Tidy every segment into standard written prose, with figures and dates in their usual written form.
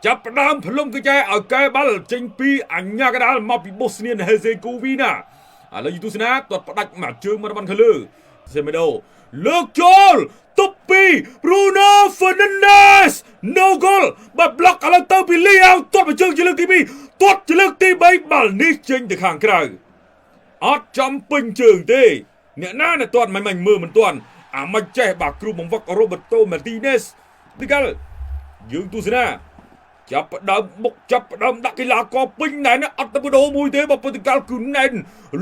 ចាប់ផ្ដើមផ្លុំកញ្ចែឲ្យកែបាល់ចេញពីអញ្ញាកដាលមកពីបូស្នីហេសេកូវីណាឥឡូវយូទស្សនាទាត់ផ្ដាច់មកជើងមកបានខាងលើសេមេដូលើកចូលទប់ពី Bruno Fernandes no goal បាត់ប្លុកឥឡូវទៅពីលីអោទាត់មកជើងជាលើកទី2ទាត់ជាលើកទី3បាល់នេះចេញទៅខាងក្រៅអត់ចំពេញជើងទេអ្នកណាអ្នកទាត់មិនមិនមើលមិនទាន់អាមិនចេះបាទគ្រូបង្វឹក Roberto Martinez ទីកាល់យើងទស្សនាចាប់ផ្ដើមបុកចាប់ផ្ដើមដាក់កីឡាករពេញណែនអត់ទៅបដូរមួយទេបើប៉ុន្តែកាល់គឺណែន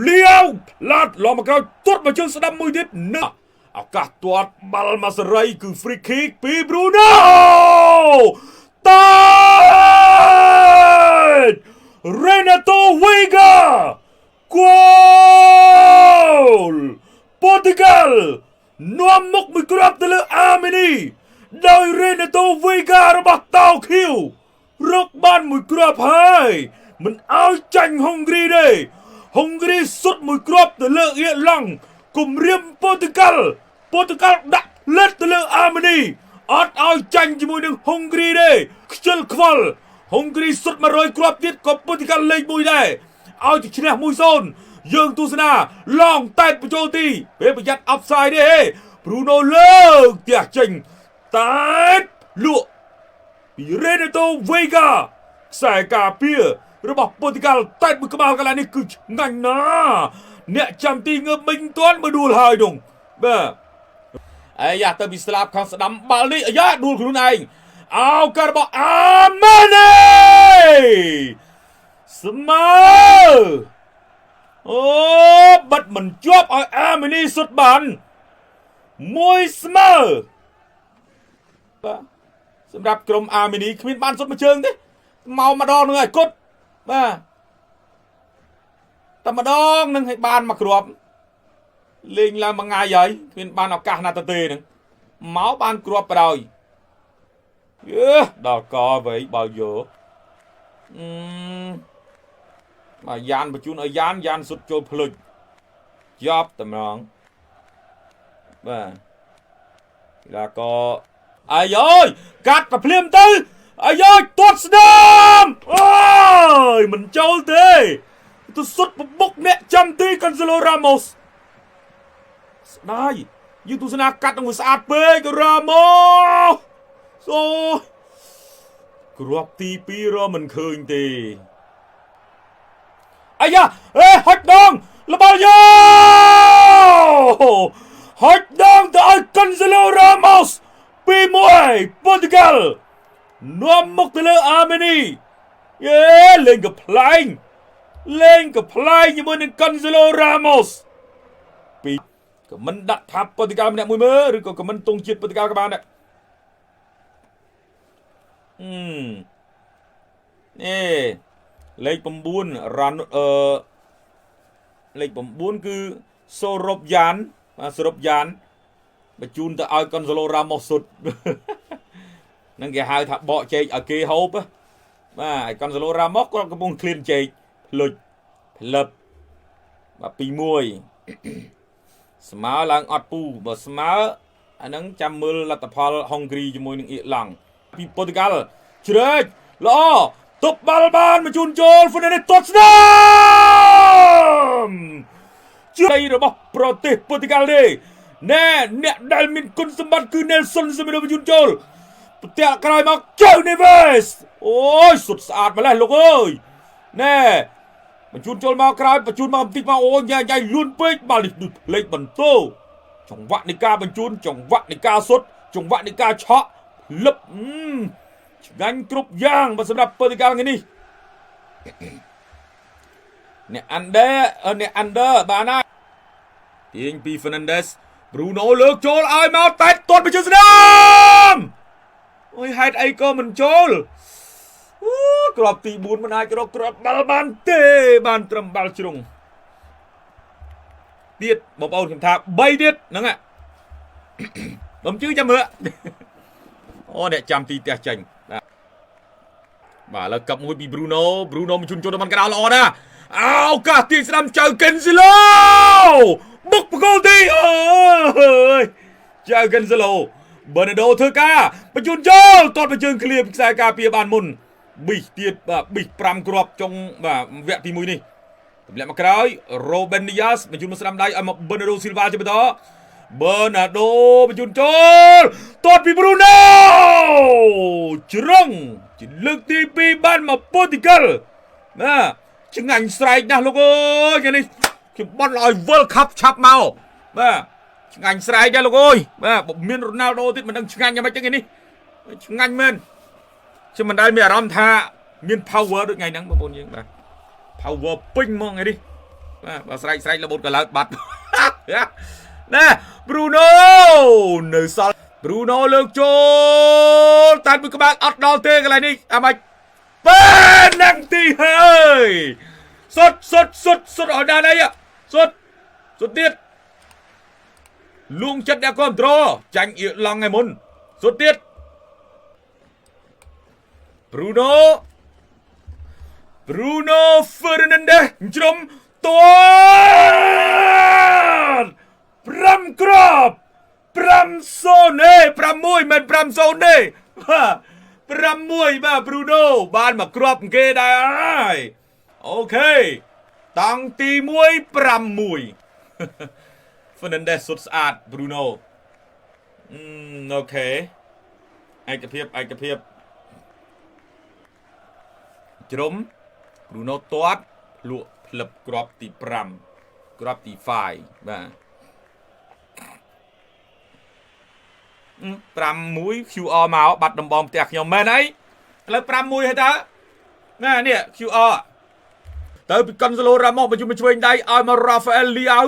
លាវឡាត់ឡមកក្រោយទាត់មកជើងស្ដាំមួយទៀតណាឱកាសទាត់បាល់មកសេរីគឺ free kick ពី Bruno តាត Renato Veiga គោលប៉ូទុយហ្គាល់នាំមុខមួយគ្រាប់ទៅលើអាមេនីដោយ Renato Veiga របស់តោខៀវរកបានមួយគ្រាប់ហើយមិនឲ្យចាញ់ហុងគ្រីទេហុងគ្រីសុទ្ធមួយគ្រាប់ទៅលើអៀឡង់គំរាមប៉ូទុយហ្គាល់ប៉ូទុយហ្គាល់ដាក់លើទៅលើអាមេនីអត់ឲ្យចាញ់ជាមួយនឹងហុងគ្រីទេខ្ជិលខ្វល់ហុងគ្រីសុទ្ធ100គ្រាប់ទៀតក៏ប៉ូទុយហ្គាល់លេខ1ដែរឲ្យទៅឈ្នះ1-0យើងទស្សនាឡងតែតបញ្ចូលទីពេលប្រយ័ត្នអបសាយទេប្រូណូលើកផ្ទះចេញតែតលក់ពីរេណេតូវេហ្គាខ្សែការពាររបស់ប៉ូទុយហ្គាល់តែតមួយក្បាលកន្លែងនេះគឺឆ្ងាញ់ណាស់អ្នកចាំទីងើបមិញទាន់មកដួលហើយនោះបាទអាយ៉ាទៅពីស្លាបខាងស្ដាំបាល់នេះអាយ៉ាដួលខ្លួនឯងអោការបស់អាម៉ានីស្មើអូបិទមិនជាប់ឲ្យអាមីនីសុទ្ធបានមួយស្មើបាទសម្រាប់ក្រុមអាមីនីគ្មានបានសុទ្ធមួយជើងទេមកម្ដងនឹងឲ្យគត់បាទតែម្ដងនឹងឲ្យបានមកគ្រាប់លេងឡើងមួយថ្ងៃហើយគ្មានបានឱកាសណាទៅទេនឹងមកបានគ្រាប់បដ ாய் យេដល់កវៃបើយោអឺបាទយ៉ានបញ្ជូនឲ្យយ៉ានយ៉ានសុទ្ធចូលភ្លុចជាប់តម្រងបាទកីឡាករអាយអើយកាត់ទៅភ្លាមទៅអាយអើយទាត់ស្ដាំអូយមិនចូលទេទៅសុទ្ធបុកអ្នកចាំទីកុនសេឡូរ៉ាម៉ូសស្ដាយយើងទស្សនាកាត់នឹងស្អាតពេករ៉ាម៉ូសអូគ្រាប់ទី2រមិនឃើញទេអាយ៉ាអេហុចដងលបយោហុចដងទៅឲ្យកុនសេឡូរ៉ាម៉ូស2-1ប៉ូទុយហ្គាល់នាំមុខទៅលើអាមេនីយេលេងកំប្លែងលេងកំប្លែងជាមួយនឹងកុនសេឡូរ៉ាម៉ូសពីក៏មិនដាក់ថាប៉ូទុយហ្គាល់ម្នាក់មួយមើលឬក៏ក៏មិនទងជាតិប៉ូទុយហ្គាល់ក៏បានដែរអឺនេះលេខ9រ៉ានអឺលេខ9គឺសូរ៉ុបយ៉ានបាទសូរ៉ុបយ៉ានបញ្ជូនទៅឲ្យកុនសាឡូរ៉ាម៉ូសសុតនឹងគេហៅថាបកចេកឲ្យគេហូបបាទឲ្យកុនសាឡូរ៉ាម៉ូសគាត់កំពុងឃ្លានចេកភ្លុចផ្លឹបបាទ2-1ស្មើឡើងអត់ពូបើស្មើអាហ្នឹងចាំមើលលទ្ធផលហុងគ្រីជាមួយនឹងអៀឡង់ពីប៉ូទុយហ្គាល់ជ្រែកល្អទប់បាល់បានមកជូនចូលហ្វូណេទាត់ស្ដាំជ័យរបស់ប្រទេសប៉ូទុយហ្គាល់ទេណែអ្នកដែលមានគុណសម្បត្តិគឺ Nelson សេមេដូបញ្ជូនចូលផ្ទះក្រោយមកចៅនេវេសអូយសុទ្ធស្អាតម្លេះលោកអើយណែបញ្ជូនចូលមកក្រោយបញ្ជូនមកបន្តិចមកអូយញ៉ៃញ៉ៃលួនពេកបាល់នេះដូចផ្លេកបន្ទោចង្វាក់នៃការបញ្ជូនចង្វាក់នៃការសុទ្ធចង្វាក់នៃការឆក់លឹបឆ្ងាញ់គ្រប់យ៉ាងបើសម្រាប់ប៉ូទុយហ្គាល់ថ្ងៃនេះអ្នកអាន់ដេអ្នកអាន់ដឺបានហើយទាញពី Fernandes Bruno លើកចូលឲ្យមកតែទាត់បញ្ជូនស្ដាំអូយហេតុអីក៏មិនចូលអូគ្រាប់ទី4មិនអាចរកគ្រាប់បាល់បានទេបានត្រឹមបាល់ជ្រុងទៀតបងប្អូនខ្ញុំថា3ទៀតហ្នឹងបំជឿចាំមើលអូអ្នកចាំទីផ្ទះចេញបាទឥឡូវកាប់មួយពី Bruno Bruno មកជូនចូលដល់កណ្ដាលល្អណាស់អោកាសទាញស្ដាំចៅ Cancelo បុកបកគោលទីអើយចៅ Cancelo បឺណាដូធ្វើការបញ្ជូនចូលទាត់បញ្ជើងឃ្លៀពីខ្សែការពារបានមុន ប៊ីសទៀតបាទប៊ីស5គ្រាប់ចុងបាទវគ្គទី1នេះទម្លាក់មកក្រោយ Ruben Dias បញ្ជូនមកស្ដាំដៃឲ្យមក Bernardo Silva ជាបន្ត Bernardo បញ្ជូនចូលទាត់ពី Bruno ជ្រុងជាលើកទី2បានមកប៉ូទុយហ្គាល់ណាឆ្ងាញ់ស្រែកណាស់លោកអើយថ្ងៃនេះខ្ញុំបន់ឲ្យ World Cup ឆាប់មកបាទឆ្ងាញ់ស្រែកដែរលោកអើយបាទបើមានរ៉ូណាល់ដូទៀតមិនដឹងឆ្ងាញ់យ៉ាងម៉េចទេថ្ងៃនេះឆ្ងាញ់មែនខ្ញុំមិនដែលមានអារម្មណ៍ថាមាន power ដូចថ្ងៃហ្នឹងបងប្អូនយើងបាទ power ពេញហ្មងថ្ងៃនេះបាទបើស្រែកស្រែករបូតក៏ឡើតបាត់ ណែ Bruno នៅសល់ Bruno លើកចូលតែមួយក្បាលអត់ដល់ទេកន្លែងនេះអាម៉េចប៉ែណាំងទីហើយសុតសុតសុតសុតឲ្យដល់អីសុតសុតទៀតលួងចិត្តអ្នកគ្រប់ត្រូលចាញ់អៀឡង់ឯមុនសុតទៀត Bruno Bruno Fernandes ជ្រុំទាត់5គ្រាប់5សូនទេ6មិន5សូនទេបាទ6បាទ Bruno បានមកគ្រាប់គេដែរហើយ OK តង់ទី1 6 Fernandes សុទ្ធស្អាត Bruno អឺ OK ឯកភាពឯកភាពជ្រុំ Bruno ទាត់លក់ផ្លឹបគ្រាប់ទី5គ្រាប់ទី5បាទ51 QR មកបាត់ដំបងផ្ទះខ្ញុំមែនអីឥឡូវ51ហើយតើណានេះ QR ទៅពីកុនសាឡូរ៉ាម៉ូសបញ្ជូនមកឆ្វេងដៃឲ្យមករ៉ាហ្វាអែលលីអៅ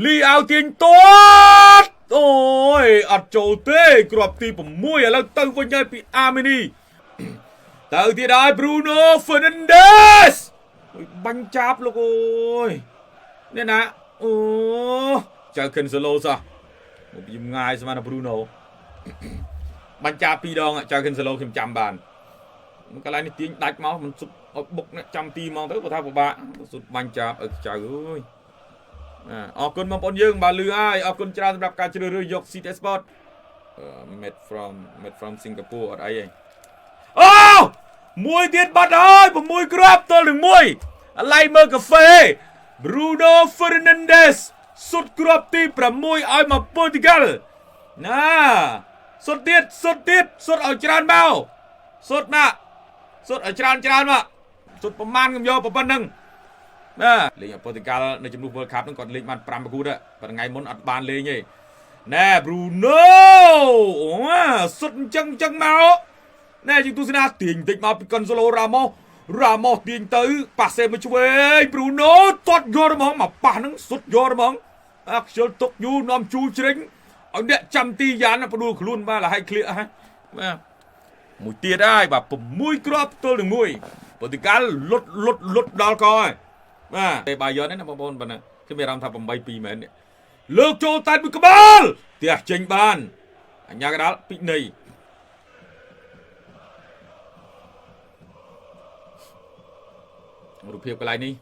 លីអៅទាញទាត់អូយអត់ចូលទេគ្រាប់ទី6ឥឡូវទៅវិញហើយពីអាមីនីទៅទៀតហើយ Bruno Fernandes អូយបាញ់ចាប់លោកអូយនេះណាអូចៅ Cancelo សោះមកពីងាយស្មាន Bruno បាញ់ចាប់ពីរដងចៅ Cancelo ខ្ញុំចាំបានកន្លែងនេះទាញដាច់មកមិនសុទ្ធឲ្យបុកអ្នកចាំទីហ្មងទៅបើថាពិបាកសុទ្ធបាញ់ចាប់ឲ្យចៅអើយអរគុណបងប្អូនយើងបាទលឺហើយអរគុណច្រើនសម្រាប់ការជ្រើសរើសយក CT Sport made from Singapore អត់អីទេអូមួយទៀតបាត់ហើយ6គ្រាប់ទល់នឹង1ឥឡូវមើលកាហ្វេ Bruno Fernandes សុទ្ធគ្រាប់ទី6ឲ្យមកប៉ូទុយហ្គាល់ណាសុទ្ធទៀតសុទ្ធទៀតសុទ្ធឲ្យច្រើនមកសុទ្ធណាសុទ្ធឲ្យច្រើនច្រើនមកសុទ្ធប្រមាណខ្ញុំយកប៉ុណ្្នឹងណាលេងឲ្យប៉ូទុយហ្គាល់នៅជំនួស World Cup ហ្នឹងគាត់លេងបាន5ប្រកួតប៉ុន្តែថ្ងៃមុនអត់បានលេងទេណែ Bruno អូសុទ្ធអញ្ចឹងអញ្ចឹងមកណែយើងទស្សនាទាញបន្តិចមកពីកុនសាឡូរ៉ាម៉ូសរ៉ាម៉ូសទាញទៅប៉ាសេមកឆ្វេង Bruno ទាត់យកហ្មងមកប៉ះហ្នឹងសុទ្ធយកហ្មងអាខ្ជិលទុកយូរនាំជូរជ្រិញឲ្យអ្នកចាំទីយ៉ានផ្ដួលខ្លួនបាទលហើយក្លៀកហើយបាទមួយទៀតហើយបាទ6គ្រាប់ទល់នឹង1ប៉ូទុយហ្គាល់លុតលុតលុតដល់កហើយបាទតែបាយយ៉នណាបងប្អូនបាទគឺមានអារម្មណ៍ថា8 2មែននេះលើកចូលតែមួយក្បាលផ្ទះចេញបានអញ្ញាកដាលពិន័យរូបភាពកន្លែងនេះ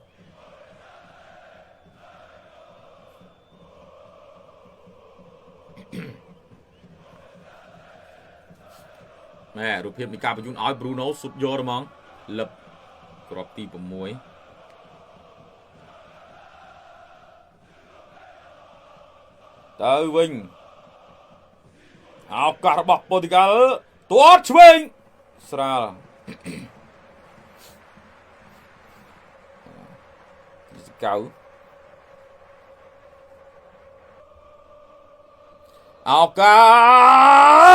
ណែរូបភាពនៃការបញ្ជូនឲ្យ Bruno សុទ្ធយកហ្មងលឹបគ្រាប់ទី6ទៅវិញឱកាសរបស់ប៉ូទុយហ្គាល់ទាត់ឆ្វេងស្រាលកៅឱកា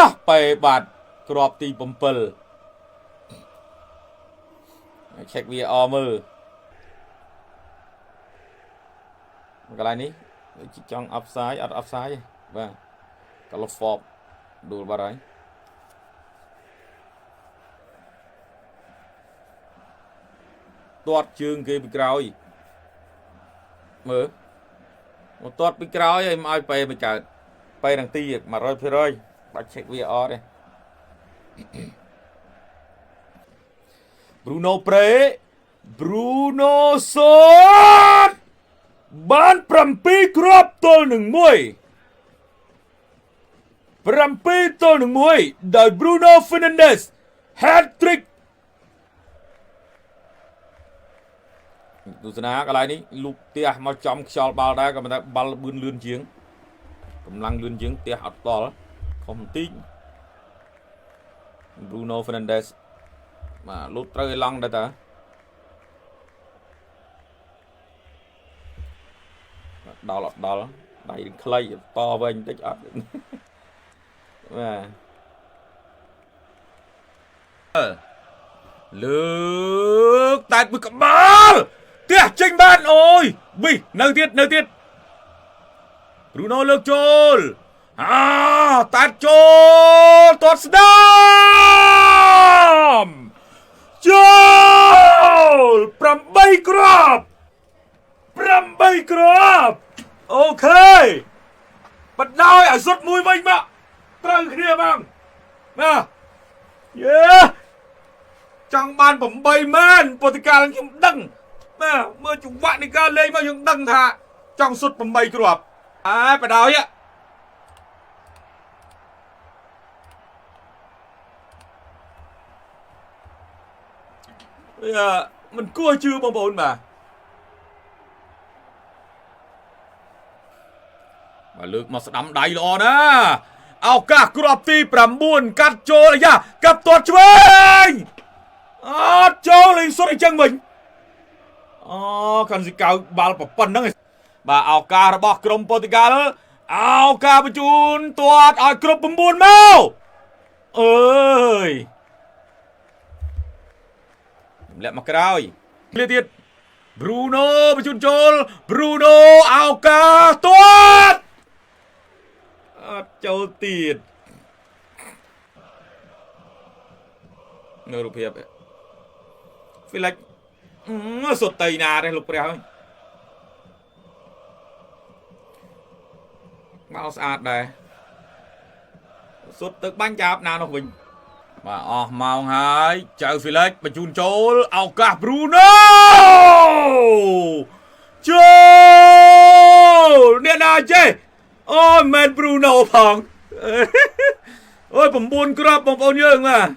សបែបាត់គ្រាប់ទី7 check VAR មើលកន្លែងនេះចង់ offside អត់ offside ទេបាទកាឡូហ្វបដួលបាត់ហើយទាត់ជើងគេពីក្រោយមើលមកទាត់ពីក្រោយឲ្យមកឲ្យពេមិនកើតពេនឹងទី100%បាច់ check VAR ទេ Bruno Pre Bruno សតបាន7គ្រាប់ទល់នឹង1 7ទល់នឹង1ដោយ Bruno Fernandes hat trick ទស្សនាកន្លែងនេះលូកផ្ទះមកចំខ្យល់បាល់ដែរក៏ប៉ុន្តែបាល់បឿនលឿនជាងកម្លាំងលឿនជាងផ្ទះអត់ដល់ខុសបន្តិច Bruno Fernandes បាទលូតត្រូវឲ្យឡង់ដែរតាដល់អត់ដល់ដៃខ្លីតវិញបន្តិចអត់បាទលើកតែមួយក្បាលផ្ទះចេញបានអូយប៊ីនៅទៀតនៅទៀត Bruno លើកចូលអាតាត់ចូលទាត់ស្ដាមចូល8គ្រាប់8គ្រាប់OK បដោយឲ្យសុទ្ធមួយវិញមកត្រូវគ្នាបងបាទយេចង់បាន8ម៉ឺនពុទ្ធកាលខ្ញុំដឹងបាទមើលចង្វាក់នៃការលេងមកយើងដឹងថាចង់សុទ្ធ8គ្រាប់អើបដោយវាមិនគួរជឿបងប្អូនបាទបាទលើកមកស្ដាំដៃល្អណាស់ឱកាសគ្រាប់ទី9កាត់ចូលអាយ៉ាកាប់ទាត់ឆ្វេងអត់ចូលលេងសុទ្ធអញ្ចឹងវិញអូខាន់ស៊ីកៅបាល់ប៉ុណ្្នឹងបាទឱកាសរបស់ក្រុមប៉ូទុយហ្គាល់ឱកាសបញ្ជូនទាត់ឲ្យគ្រប់9មកអើយទម្លាក់មកក្រោយឃ្លាទៀត Bruno បញ្ជូនចូល Bruno ឱកាសទាត់អត់ចូលទៀតនៅរូបភាព Felix សុទ្ធតៃណាទេលោកព្រះអើយមកស្អាតដែរសុទ្ធទៅបាញ់ចាប់ណានោះវិញបាទអស់ម៉ោងហើយចៅ Felix បញ្ជូនចូលឱកាស Bruno ចូលអ្នកណាចេះអូយមែន Bruno ផងអូយ9គ្រាប់បងប្អូនយើងបាទ